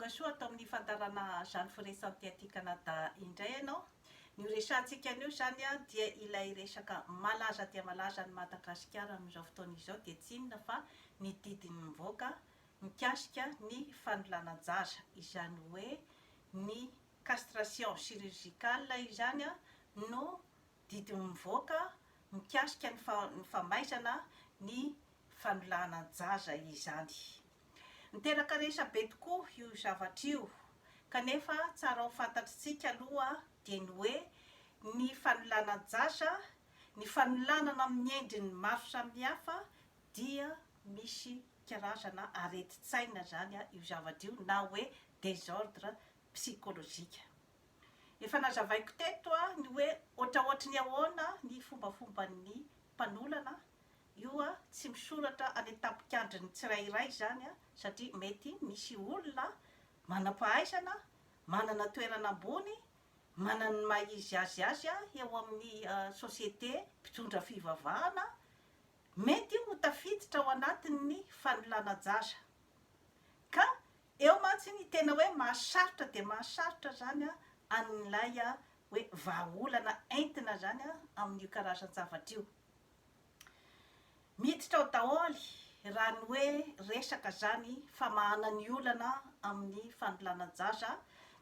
Tongasoa ato amin'ny fandaharana Jeanne Forêt Santé aty Canada indray ianao. Ny ho resahantsika anio izany dia ilay resaka malaza dia malaza any Madagasikara amin'izao fotoana izao dia tsy inona fa ny didy mivoaka mikasika ny fanolanan-jaza, izany hoe ny castration chirurgicale izany no didy mivoaka mikasika ny famaizana ny fanolanan-jaza izany. Niteraka resa-be tokoa io zavatra io, kanefa tsara ho fantatr'tsika aloha dia ny hoe ny fanolanan-jaza, ny fanolanana amin'ny endriny maro samihafa dia misy karazana aretin-tsaina izany io zavatra io na hoe désordre psychologique. Efa nazavaiko teto ny hoe ohatraohatry ny ahoana ny fombafomban'ny mpanolana Io tsy misoratra any an-tampon-kandrin'ny tsirairay izany satria mety misy olona manam-pahaizana, manana toerana ambony, manana ny maha izy azy azy eo amin'ny société mpitondra fivavahana, mety ho tafiditra ao anatin'ny fanolanan-jaza. Ka eo mantsy ny tena hoe mahasarotra dia mahasarotra izany an'ilay hoe vahaolana entina izany amin'io karazan-javatra io. Miditra ao daholo raha ny hoe resaka zany famahana ny olana amin'ny fanolanan-jaza,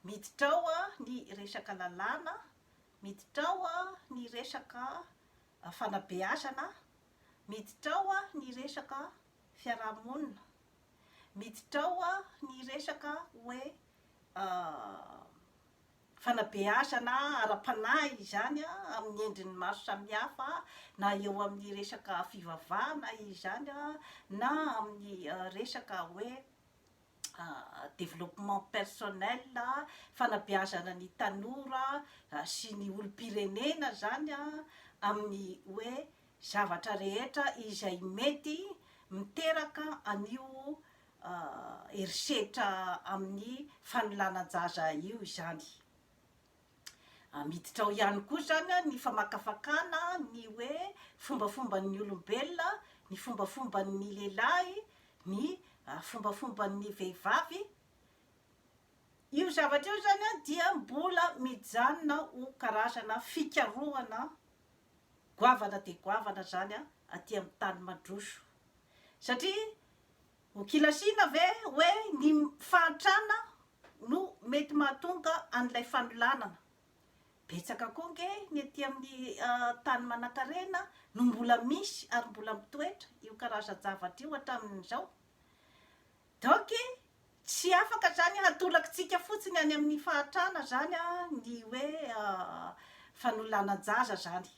miditra ao ny resaka lalàna, miditra ao ny resaka fanabeazana, miditra ao ny resaka fiarahamonina, miditra ao ny resaka hoe Fanabeazana ara-panahy izany amin'ny endriny maro samihafa na eo amin'ny resaka fivavahana izany na amin'ny resaka hoe développement personnel, fanabeazana ny tanora sy ny olom-pirenena izany amin'ny hoe zavatra rehetra izay mety miteraka an'io herisetra amin'ny fanolanan-jaza io izany. Miditra ao ihany koa izany ny famakafakana ny hoe fombafomban'ny olombelona, ny fombafomban'ny lehilahy, ny fombafomban'ny vehivavy. Io zavatra io izany dia mbola mijanona ho karazana fikarohana goavana dia goavana izany aty amin'ny tany mandroso. Satria ho kilasiana ve hoe ny fahantrana no mety mahatonga an'ilay fanolanana? Betsaka koa ange ny aty amin'ny tany manankarena no mbola misy ary mbola mitoetra io karazan-javatra io hatramin'izao. Donc tsy afaka zany hatolakitsika fotsiny any amin'ny fahantrana zany ny hoe fanolanan-jaza zany.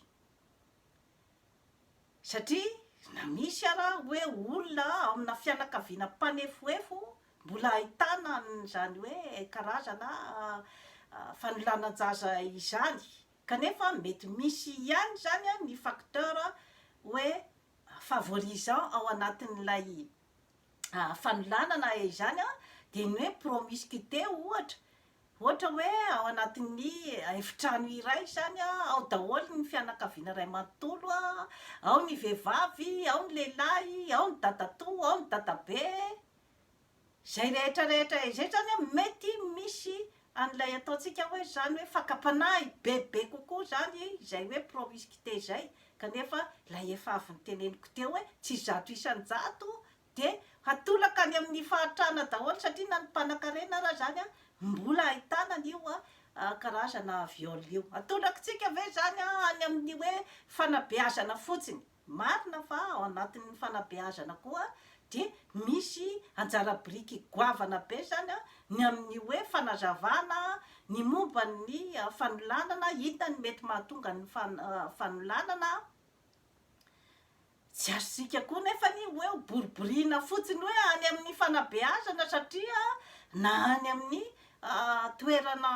Satria na misy ara hoe olona ao amina fianakaviana mpanefoefo mbola ahitana an'izany hoe karazana fanolanan-jaza izany, kanefa mety misy ihany izany ny facteur hoe favorisant ao anatin'ilay fanolanana izany dia ny hoe promiscuité ohatra, Ohatra hoe ao anatin'ny efitrano iray izany, ao daholo ny fianakaviana iray manontolo, ao ny vehivavy, ao ny lehilahy, ao ny dadatoa, ao ny dadabe. Izay rehetra rehetra izay izany mety misy an'ilay ataontsika hoe izany hoe fakam-panahy bebe kokoa izany izay hoe promiscuité izay, kanefa ilay efa avy noteneniko teo hoe tsy 100% Dia hatolaka any amin'ny fahantrana daholo satria na ny mpanakarena ara izany mbola ahitana an'io karazana viol io. Atolakitsika ve izany any amin'ny hoe fanabeazana fotsiny? Marina fa ao anatin'ny fanabeazana koa dia misy anjara biriky goavana be izany ny amin'ny hoe fanazavana ny momba ny fanolanana, inona ny mety mahatonga ny fanolanana, Tsy azontsika koa nefa ny hoe ho boriboriana fotsiny hoe any amin'ny fanabeazana satria na any amin'ny toerana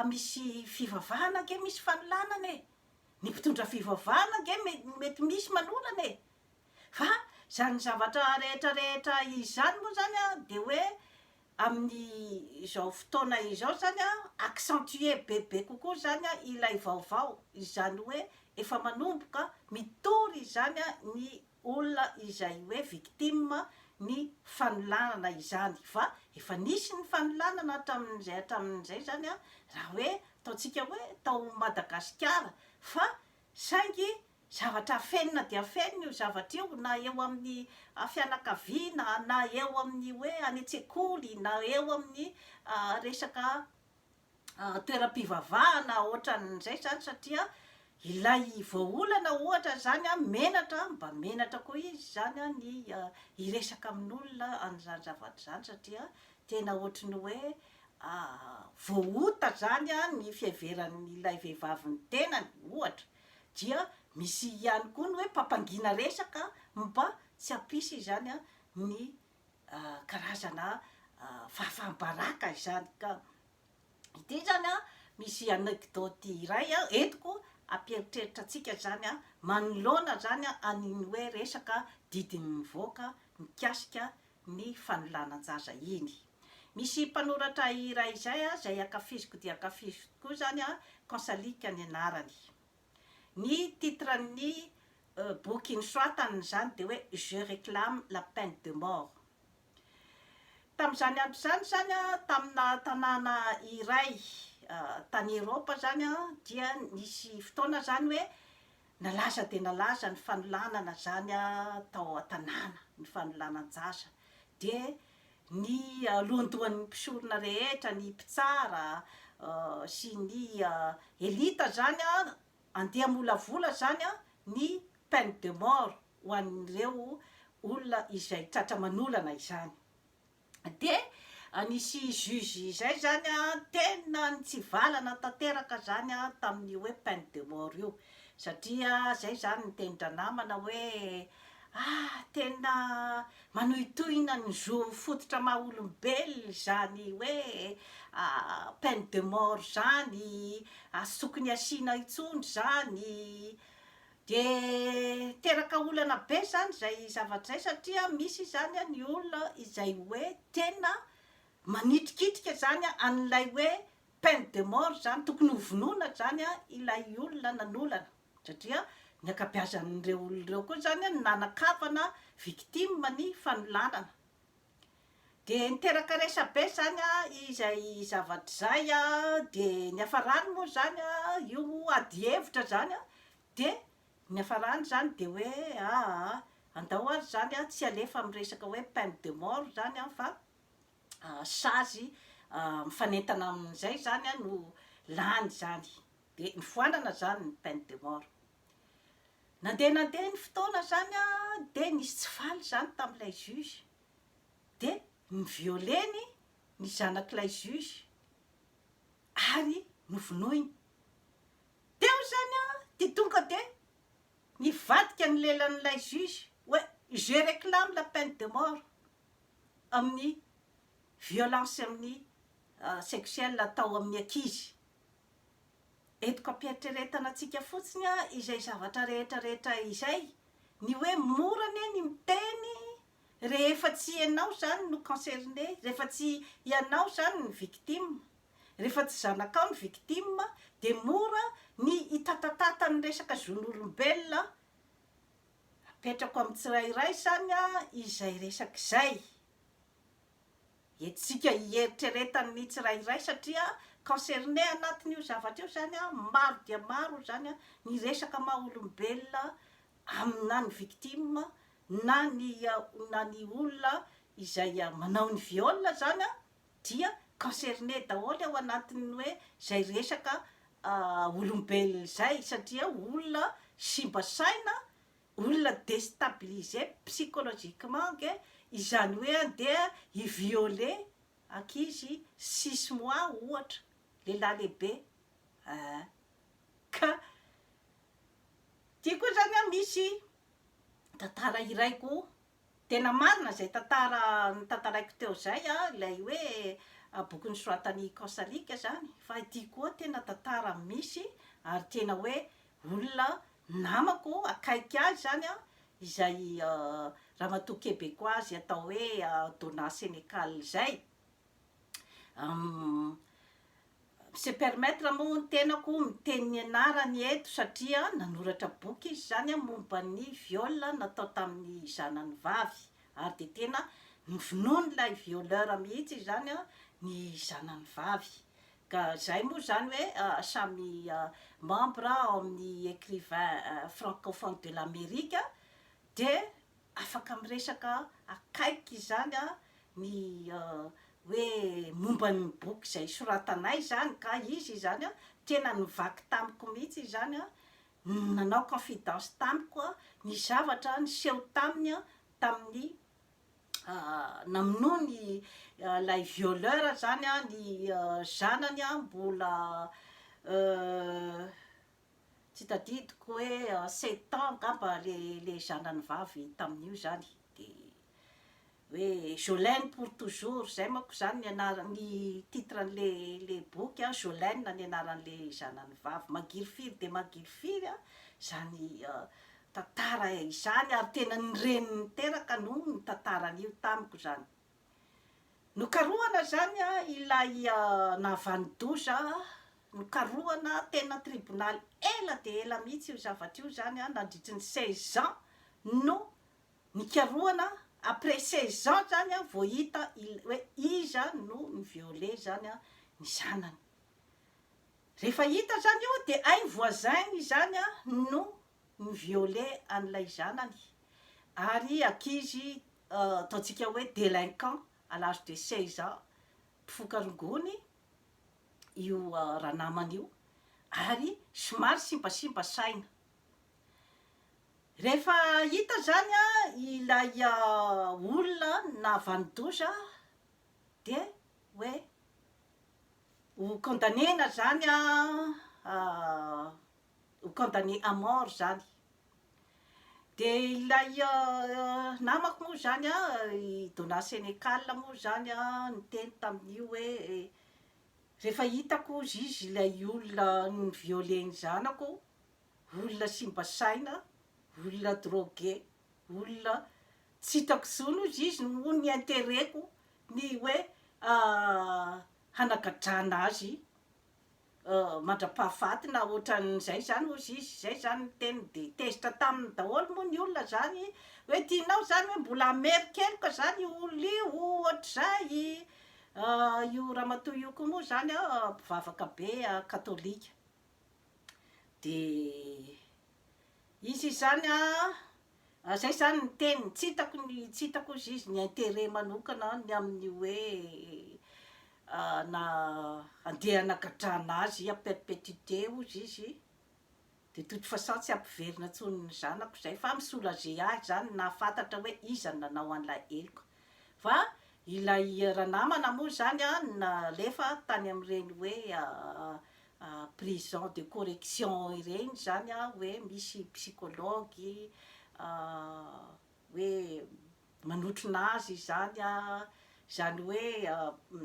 misy fivavahana ange misy fanolanana e! Ny mpitondra fivavahana ange mety misy manolana e! Fa izany zavatra rehetra rehetra izany moa izany dia hoe Amin'izao fotoana izao izany accentuer bebe kokoa izany ilay vaovao, izany hoe efa manomboka mitory izany ny olona izay hoe victime ny fanolanana izany fa efa nisy ny fanolanana hatramin'izay hatramin'izay izany raha hoe ataontsika hoe tao Madagasikara fa saingy zavatra afenina dia afenina io zavatra io na eo amin'ny fianakaviana na eo amin'ny hoe any an-tsekoly na eo amin'ny resaka toeram-pivavahana ohatran'izay izany satria ilay voaolana ohatra izany an, menatra, mba menatra koa izy izany an ny hiresaka amin'olona an'izany zavatra izany satria tena ohatry ny hoe voaota izany an ny fiheveran'ilay vehivavy ny tenany ohatra, dia misy ihany koa ny hoe mpampangina resaka mba tsy hampisy izany an ny karazana fahafaham-baraka izany ka ity izany an misy anecdote iray an entiko hampieritreritra antsika izany an manoloana izany an an'iny hoe resaka didy nivoaka mikasika ny fanolanan-jaza iny. Misy mpanoratra iray izay an izay ankafiziko dia ankafiziko tokoa izany an Kansalika ny anarany. Ny titre-n'ny boky nosoratany izany dia hoe Je réclame la peine de mort. Tamin'izany andro izany izany, tamina tanàna iray tany Eropa izany dia nisy fotoana izany hoe nalaza dia nalaza ny fanolanana izany tao an-tanàna, ny fanolanan-jaza. Dia ny lohandohan'ny mpisorona rehetra, ny mpitsara sy ny elita izany Andeha hamolavola izany ny peine de mort ho an'ireo olona izay tratra manolana izany. Dia nisy juge izay izany tena nitsivalana tanteraka izany tamin'io hoe peine de mort io. Satria izay izany niteny dranamana hoe ah tena manohitohina ny zo fototra maha olombelona izany hoe peine de mort izany, tsy tokony asiana intsony izany, dia niteraka olana be izany izay zavatra izay satria misy izany ny olona izay hoe tena manitrikitrika izany an'ilay hoe peine de mort izany, tokony ho vonoina izany ilay olona nanolana. Satria ny ankabeazan'ireo olona ireo koa izany no nanan-kavana victime ny fanolanana. Dia niteraka resa-be izany izay zavatra izay, dia niafarany moa izany io adihevitra izany, dia niafarany izany dia hoe aa andao ary izany tsy alefa amin'ny resaka hoe peine de mort izany fa sazy mifanentana amin'izay izany no lany izany. Dia nifoanana izany ny peine de mort. Nandeha nandeha ny fotoana izany an, dia nisy tsy faly izany tamin'ilay juge. Dia ni-violer-ny ny zanak'ilay juge ary novonoiny. Teo izany an, dia tonga dia nivadika ny lelan'ilay juge hoe je réclame la peine de mort amin'ny violence amin'ny sexuelle atao amin'ny ankizy. Entiko ampiheritreretana antsika fotsiny izay zavatra rehetra rehetra izay, ny hoe mora anie ny miteny rehefa tsy ianao izany no concerné, rehefa tsy ianao izany ny victime, rehefa tsy zanakao ny victime dia mora ny hitatatata ny resaka zon'olombelona, apetrako amin'ny tsirairay izany izay resaka izay. Hetsika hieritreretan'ny tsirairay satria concerné anatin'io zavatra io izany an, maro dia maro izany an, ny resaka maha olombelona amina ny victime na ny na ny olona izay manao ny viol izany an, dia concerné daholo ao anatin'ny hoe izay resaka olombelona izay satria olona simba saina Olona destabiliser psychologiquement ange izany hoe andeha hi violer ankizy six mois ohatra, lehilahy lehibe eh. Ka ty koa zany an misy tantara iray koa tena marina izay tantara notantaraiko teo izay an, ilay hoe boky nosoratan'i Kaosalika zany fa ity koa tena tantara misy ary tena hoe olona namako akaiky ahy izany an, izay ramatoa quebecoise atao hoe Donna Sénécal izay, mi-se permettre moa ny tenako miteny ny anarany eto satria nanoratra boky izy izany an momba ny viol natao tamin'ny zanany vavy. ary dia tena novonoin'ilay violeur mihitsy izany ny zanany vavy. Ka izay moa izany hoe samy membre ao amin'ny Ecrivain francophone de l'Amérique dia afaka miresaka akaiky izany ny hoe momba ny boky izay soratanay izany ka izy izany tena nivaky tamiko mihitsy izany, nanao confidence tamiko ny zavatra niseho taminy tamin'ny namonoany ilay violeur izany ny zanany mbola Tsy tadidiko hoe sept ans angamba le le zanany vavy tamin'io izany de hoe Jolene pour toujours zay manko izany ny anaran'ny titre an'le le boky an, Jolene ny anaran'le zanany vavy, mangirifiry dia mangirifiry an izany tantara izany ary tena ny reniny niteraka no nitantara an'io tamiko izany. Nokarohana izany ilay nahavanon-doza, nokarohana tena tribonaly ela dia ela mihitsy io zavatra io izany nandritry ny seize ans no nikarohana, après seize ans izany vao hita hoe iza no ni-violer izany ny zanany. Rehefa hita izany io dia hay voisin-ny izany no ni-violer an'ilay zanany ary ankizy ataontsika hoe délinquant à l'âge de 16 ans, mpifoka rongony io ranamana io ary somary simbasimba saina. Rehefa hita izany ilay olona nahavanon-doza dia hoe ho condamner-na izany, ho condamner à mort izany. Dia ilay namako moa izany an, i Donna Sénécal moa izany an, niteny tamin'io hoe rehefa hitako hozy izy ilay olona ni-violer ny zanako, olona simba saina, olona drogué, olona tsy hitako intsony hozy izy noho ny intérêt-ko ny hoe hanagadrana azy mandra-pahafaty na ohatran'izay izany hozy izy, izay izany ny teniny, dia tezitra taminy daholo moa ny olona izany hoe tianao izany hoe mbola hamerin-keloka izany io olona io ohatr'izay, io ramatoa io koa moa izany mpivavaka be katolika, dia izy izany an, zay izany ny teniny, tsy hitako ny, tsy hitako hozy izy ny intérêt manokana ny amin'ny hoe na andeha hanagadrana azy à perpétuité hozy izy, de toute façon tsy hampiverina intsony ny zanako izay fa mi-soulager ahy izany ny nahafantatra hoe iza no nanao an'ilay heloka. Fa ilay ranamana moa izany an nalefa tany amin'ireny hoe prison de correction ireny izany an, hoe misy psychologue hoe manotrona azy izany an, izany hoe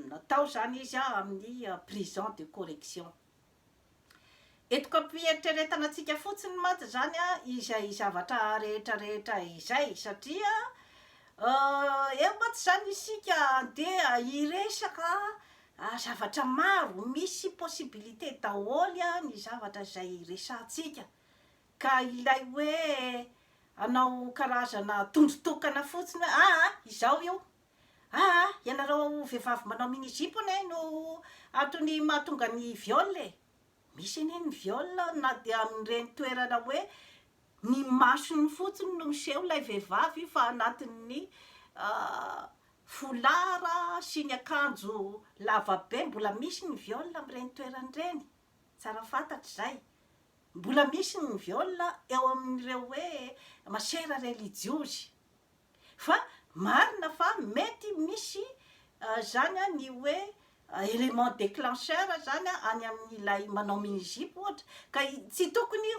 natao izany izy amin'ny prison de correction. Entiko ampieritreretana antsika fotsiny mantsy izany izay zavatra rehetra rehetra izay satria eo mantsy izany isika andeha hiresaka zavatra maro, misy possibilité daholo ny zavatra izay resahantsika ka ilay hoe hanao karazana tondro tokana fotsiny hoe aa izao io, aa ianareo vehivavy manao mini jupe anie no antony mahatonga ny viol e! Misy anie ny viol na dia amin'ireny toerana hoe ny masony fotsiny no miseho ilay vehivavy fa anatin'ny foulard sy ny akanjo lava be, mbola misy ny viol amin'ireny toerana ireny, tsara fantatra izay. Mbola misy ny viol eo amin'ireo hoe masera relijiozy. Fa marina fa mety misy izany ny hoe élément déclencheur izany any amin'ilay manao mini jupe ohatra, ka tsy tokony,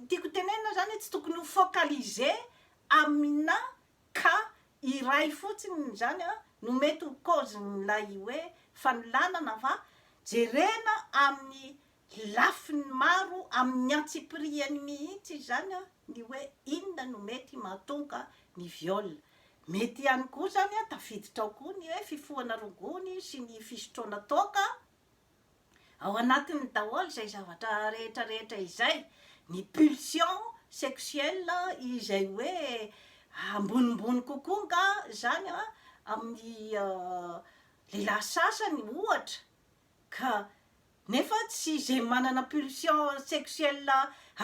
tiako tenenina izany hoe tsy tokony ho focaliser amina cas iray fotsiny izany no mety ho cause-n'ilay hoe fanolanana fa jerena amin'ny lafiny maro amin'ny antsipiriany mihitsy izany ny hoe inona no mety mahatonga ny viol. Mety ihany koa izany tafiditra ao koa ny hoe fifohana rongony sy ny fisotroana toaka, ao anatiny daholo izay zavatra rehetra rehetra izay, ny pulsion sexuelle izay hoe ambonimbony kokoa nga zany an amin'ny lehilahy sasany ohatra ka nefa tsy izay manana pulsion sexuelle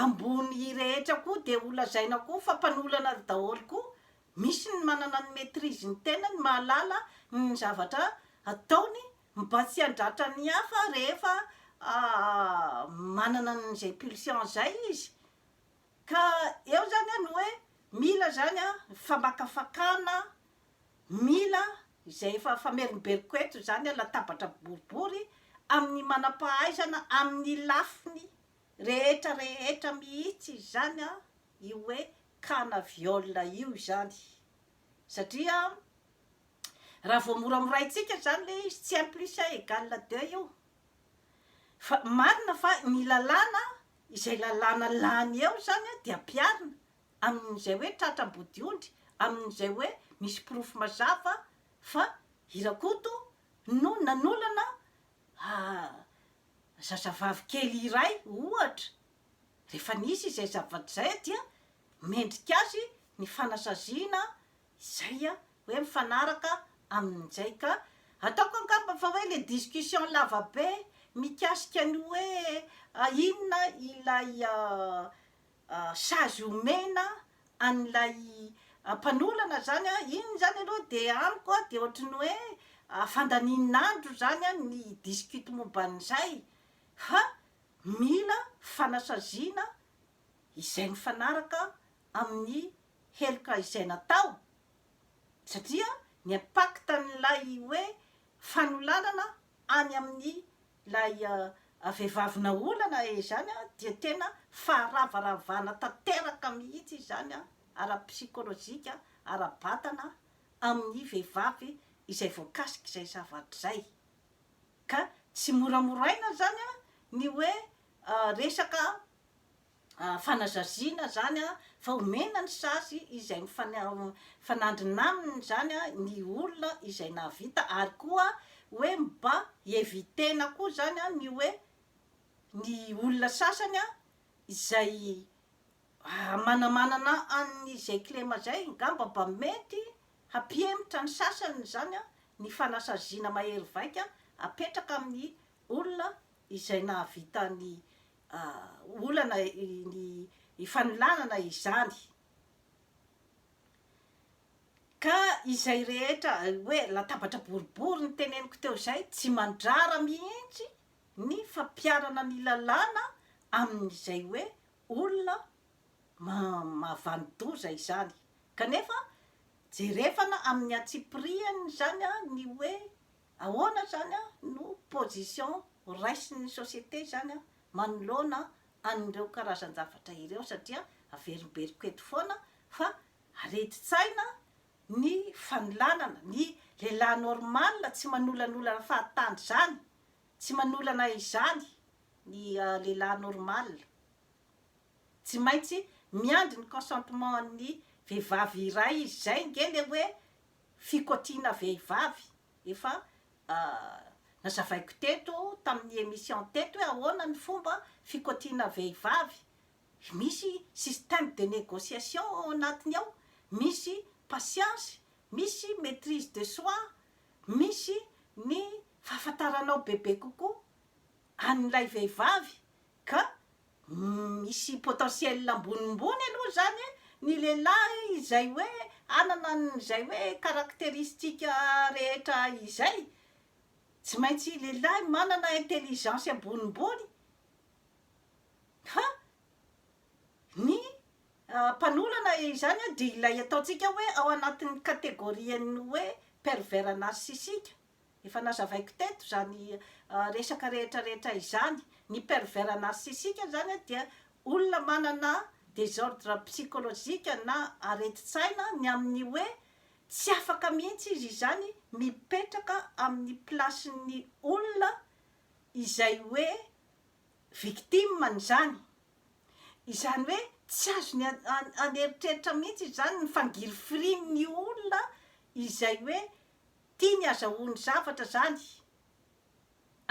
ambony rehetra koa dia ho lazaina koa fa mpanolana daholo koa, misy ny manana ny maitrise ny tenany mahalala ny zavatra ataony mba tsy handratra ny hafa rehefa manana an'izay pulsion izay izy. Ka eo zany an ny hoe mila zany an famakafakana, mila izay efa famerimberiko eto izany an latabatra boribory amin'ny manam-pahaizana amin'ny lafiny rehetra rehetra mihitsy izany an io hoe cas-na viol io izany. Satria raha vao moramoraintsika izany ilay izy tsy un plus un égale deux io. Fa marina fa ny lalàna, izay lalàna lany eo izany dia ampiharina amin'izay hoe tratra ambodiondry, amin'izay hoe misy porofo mazava fa i Rakoto no nanolana zazavavy kely iray ohatra. Rehefa nisy izay zavatra izay dia mendrika azy ny fanasaziana Izay a, hoe mifanaraka amin'izay ka. Ataoko angamba fa hoe le discussion lava be mikasika ny hoe inona ilay sazy omena an'ilay mpanolana zany a, iny zany aloha de amiko a de ohatry ny hoe fandanian'andro zany a ny hi-discute momba an'izay fa mila fanasaziana izay mifanaraka amin'ny heloka izay natao satria ny impact an'ilay hoe fanolanana any amin'ny ilay vehivavy naolana izany dia tena faharavaravana tanteraka mihitsy izany ara-psikolojika, ara-batana amin'ny vehivavy izay voakasik'izay zavatra izay. Ka tsy moramoraina izany ny hoe resaka fanazaziana zany fa omena ny sazy izay mifanandrina aminy zany ny olona izay nahavita ary koa hoe mba hi-eviter-na koa zany ny hoe ny olona sasany izay manamanana an'izay kilema zay ngamba mba mety hampihemotra ny sasany zany ny fanasaziana mahery vaika apetraka amin'ny olona izay nahavita ny olana ny fanolanana izany. Ka izay rehetra hoe latabatra boribory ny teneniko teo izay, tsy mandrara mihitsy ny fampiharana ny lalàna amin'izay hoe olona mahavanon-doza izany. Kanefa jerefana amin'ny antsipiriany izany ny hoe Ahoana izany no position raisin'ny société izany manoloana an'ireo karazan-javatra ireo satria averimberiko eto foana fa aretin-tsaina ny fanolanana, ny lehilahy normal tsy manolanolana fahatany izany, tsy manolana izany ny lehilahy normal, tsy maintsy miandry ny consentement an'ny vehivavy iray izy, izay nge le hoe fikotiana vehivavy, efa nazavaiko teto tamin'ny émission teto hoe ahoana ny fomba fikotiana vehivavy, misy système de négociation ao anatiny ao, misy patience, misy maitrise de soi, misy ny fahafantaranao bebe kokoa an'ilay vehivavy ka Misy potentiel ambonimbony aloha izany ny lehilahy izay hoe hanana an'izay hoe caractéristique rehetra izay, tsy maintsy lehilahy manana intelligence ambonimbony fa ny mpanolana izany dia ilay ataontsika hoe ao anatin'ny catégorie-n'ny hoe pervers narcissique. Efa nazavaiko teto izany resaka rehetra rehetra izany. Ny pervers narcissique izany dia olona manana desordre psychologique na aretin-tsaina ny amin'ny hoe tsy afaka mihitsy izy izany mipetraka amin'ny place-n'ny olona izay hoe victime-ny izany. Izany hoe tsy azony an'eritreritra mihitsy izany ny fangirifirian'ny olona izay hoe Tiany azahoany zavatra zany,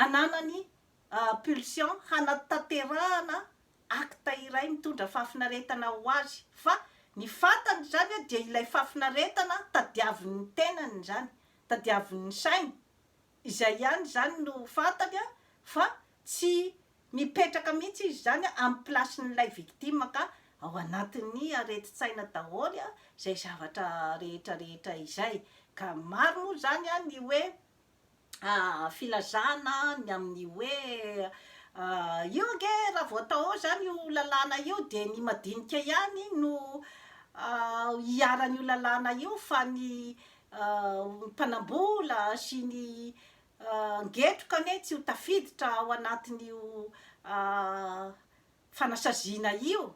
ananany pulsion hanatanterahana acte iray mitondra fahafinaretana ho azy fa Ny fantany izany dia ilay fahafinaretana tadiavin'ny tenany izany, tadiavin'ny sainy. Izay ihany izany no fantany fa tsy mipetraka mihitsy izy izany amin'ny place-n'ilay victime ka ao anatin'ny aretin-tsaina daholo izay zavatra rehetra rehetra izay. Ka maro moa izany ny hoe filazana ny amin'ny hoe io ange raha vao atao ao izany io lalàna io dia ny madinika ihany no iharan'io lalàna io fa ny mpanambola sy ny ngetroka anie tsy ho tafiditra ao anatin'io fanasaziana io.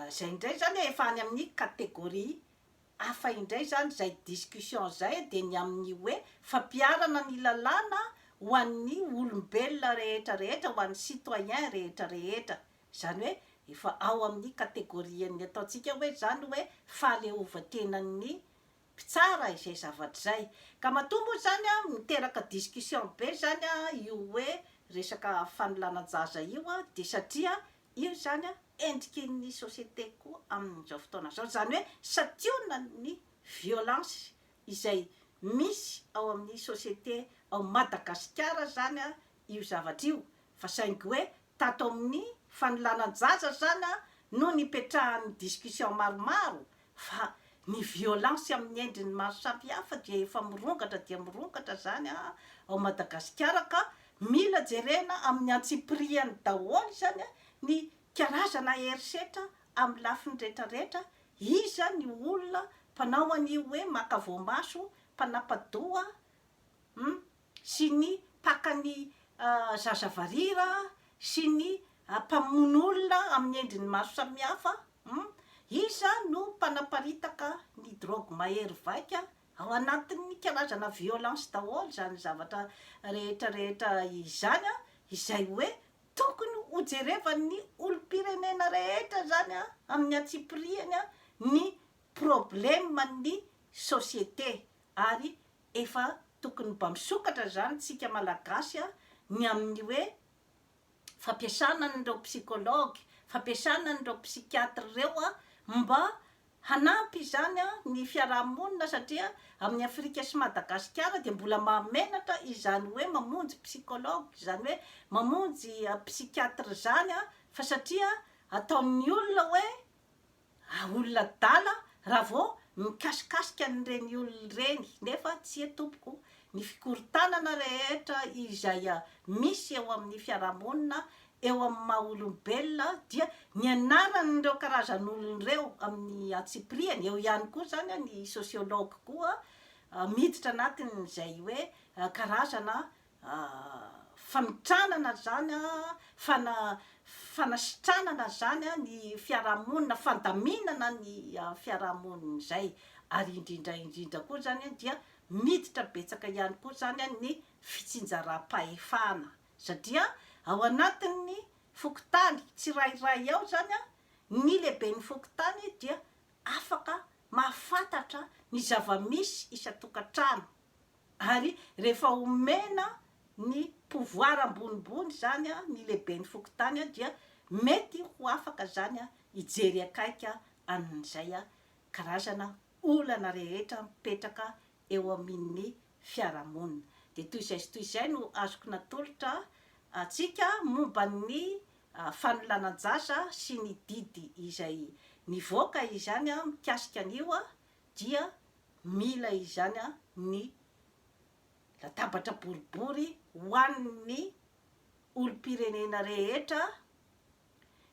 Izay indray izany efa any amin'ny catégorie Hafa indray izany izay discussion izay dia ny amin'ny hoe fampiharana ny lalàna ho an'ny olombelona rehetra rehetra, ho an'ny citoyen rehetra rehetra. Izany hoe efa ao amin'ny catégorie-n'ny ataontsika hoe izany hoe fahaleovantenan'ny mpitsara izay zavatra izay. Ka matoa moa izany miteraka discussion be izany io hoe resaka fanolanan-jaza io dia satria Io izany endriky ny société koa amin'izao fotoana izao, izany hoe santionan'ny violence izay misy ao amin'ny société ao Madagasikara izany io zavatra io, fa saingy hoe tato amin'ny fanolanan-jaza izany no nipetrahan'ny discussion maromaro fa ny violence amin'ny endriny maro samihafa dia efa mirongatra dia mirongatra izany ao Madagasikara ka mila jerena amin'ny antsipiriany daholo izany ny karazana herisetra amin'ny lafiny retraretra, iza ny olona mpanao an'io hoe maka voamaso, mpanapa-doha hum sy ny mpaka ny zaza varira sy ny mpamono olona amin'ny endriny maro samihafa hum iza no mpanaparitaka ny drogue mahery vaika ao anatin'ny karazana violence daholo izany zavatra rehetra rehetra izany an izay hoe tokony ho jerevan'ny olom-pirenena rehetra izany an amin'ny antsipiriany an ny problème ny société ary efa tokony mba misokatra izany tsika malagasy a ny amin'ny hoe fampiasana an'ireo psychologue, fampiasana an'ireo psychiatre ireo a mba hanampy izany a ny fiaraha-monina satria amin'ny Afrika sy Madagasikara dia mbola mahamenatra izany hoe mamonjy psychologue, izany hoe mamonjy psychiatre izany a fa satria ataon'ny olona hoe Ah olona adala raha vao mikasikasika an'ireny olona ireny nefa tsia tompoko, ny fikorontanana rehetra izay misy eo amin'ny fiarahamonina, eo amin'ny maha olombelona dia ny anaran'ireo karazan'olona ireo amin'ny antsipiriany, eo ihany koa izany ny sociologue koa miditra anatin'izay hoe karazana Famitranana izany, fana fanasitranana izany ny fiarahamonina, fandaminana ny fiarahamonina izay. Ary indrindra indrindra koa izany dia miditra betsaka ihany koa izany ny fitsinjaram-pahefana satria ao anatin'ny fokontany tsirairay ao izany ny lehiben'ny fokontany dia afaka mahafantatra ny zava-misy isan-tokantrano. Ary rehefa omena ny pouvoir ambonimbony izany ny lehiben'ny fokontany dia mety ho afaka izany hijery akaiky an'izay karazana olana rehetra mipetraka eo amin'ny fiarahamonina. Dia toy izay sy toy izay no azoko natolotra antsika momba ny fanolanan-jaza sy ny didy izay nivoaka izany mikasika an'io dia mila izany ny latabatra boribory ho an'ny olom-pirenena rehetra,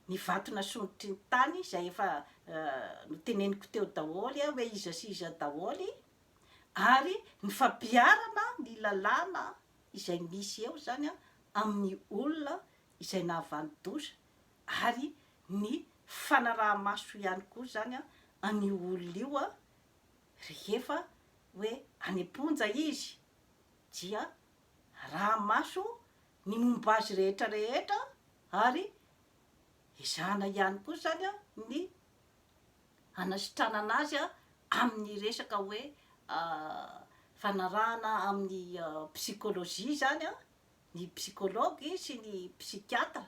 ny vato nasondrotry ny tany izay efa noteneniko teo daholo hoe iza sy iza daholo, ary ny fampiharana ny lalàna izay misy eo izany amin'ny olona izay nahavanon-doza ary ny fanaraha-maso ihany koa izany an'io olona io rehefa hoe any am-ponja izy dia araha-maso ny momba azy rehetra rehetra ary ezahana ihany koa izany ny hanasitranana azy amin'ny resaka hoe fanarahana amin'ny psychologie izany ny psychologue sy ny psychiatre.